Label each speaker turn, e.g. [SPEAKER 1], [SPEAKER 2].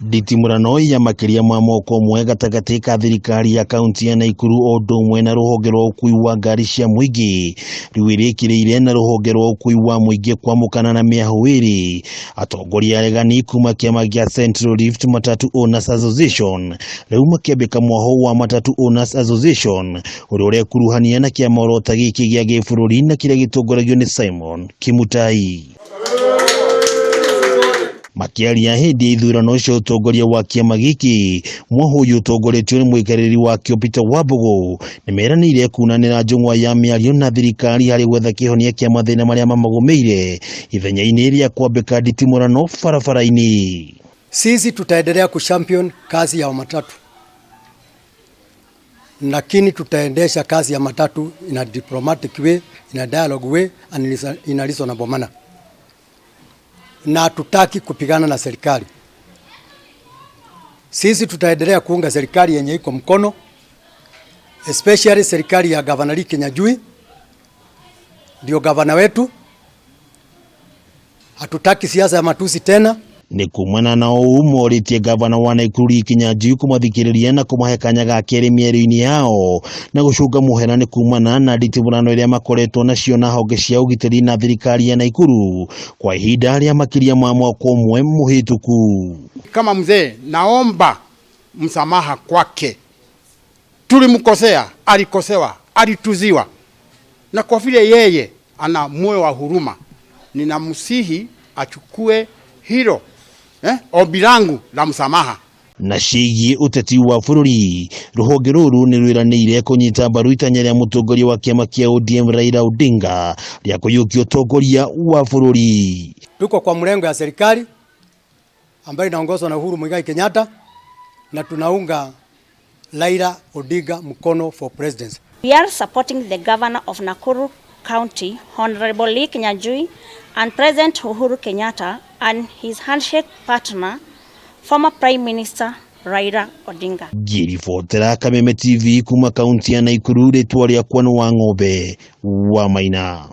[SPEAKER 1] Nditimũrano ya makĩria ma mwaka ũmwe gatagatĩ ka thirikari ya kaunti ya Naikuru o ũndũ ũmwe na rũhonge rwa ũkui wa ngari cia mũingĩ rĩu ĩrĩkĩrĩire na rũhonge rwa ũkui wa mũingĩ kwamũkana na mĩahũ ĩrĩ. Atongoria aregani kuma kĩama gĩa Central Rift Matatu Owners Association rĩu makĩambĩka mwahũ wa Matatu Owners Association ũrĩa ũrekuruhania na kĩama orota gĩkĩ gĩa gĩbũrũri na kĩrĩa gĩtongoragio nĩ Simon Kimutai. Makĩaria hĩndĩ ya ithurano cia ũtongoria wa kĩama gĩkĩ, mwahũ ũyũ ũtongoretio nĩ mũikarĩri wakĩo Peter Wambũgũ nĩmeranĩire kunanĩra njũng'wa ya mĩario na thirikari harĩ gwetha kĩhonia kĩa mathĩna marĩa mamagũmĩire ithenya-inĩ rĩa kwambĩka nditimũrano barabara-inĩ.
[SPEAKER 2] Sisi tutaendelea kuchampion kazi ya matatu, lakini tutaendesha kazi ya matatu in a diplomatic way, in a dialogue way and in a reasonable manner. Na hatutaki kupigana na serikali. Sisi tutaendelea kuunga serikali yenye iko mkono, especially serikali ya Governor Lee Kinyanjui, ndio gavana wetu. Hatutaki siasa ya matusi tena.
[SPEAKER 1] Nĩ kumana na ũũ morĩtie gavana wa Naikuru Lee Kinyanjui kũmathikĩrĩria na kũmahe kanya ga kerĩ mĩario-inĩ yao na gũcũnga mũhera nĩ kumana na nditimũrano iria makoretwo nacio na honge cia ũgitĩri na thirikari ya Naikuru kwa ihinda rĩa makĩria ma mwaka ũmwe mũhĩtũku.
[SPEAKER 3] Kama mzee, naomba msamaha kwake. Tulimkosea, alikosewa, alituziwa, na kwa vile yeye ana moyo wa huruma, ninamsihi achukue hilo ombi langu la msamaha.
[SPEAKER 1] Na ciĩgiĩ ũteti wa bũrũri, rũhonge rũrũ nĩ rwĩranĩire kũnyita mbaru itanya rĩa mũtongoria wa kĩama kĩa ODM Raila Odinga rĩa kũiyũkia ũtongoria wa bũrũri.
[SPEAKER 2] Tuko kwa mrengo ya serikali ambayo inaongozwa na Uhuru Muigai Kenyatta na tunaunga Raila Odinga mkono for presidency.
[SPEAKER 4] We are supporting the governor of Nakuru County, Honorable Lee Kinyanjui, and President Uhuru Kenyatta and his handshake partner, former Prime Minister Raila Odinga.
[SPEAKER 1] Ngĩribotera Kameme TV kuma kaunti ya Naikuru, rĩtwa rĩakwa nĩ Wang'ombe wa Maina.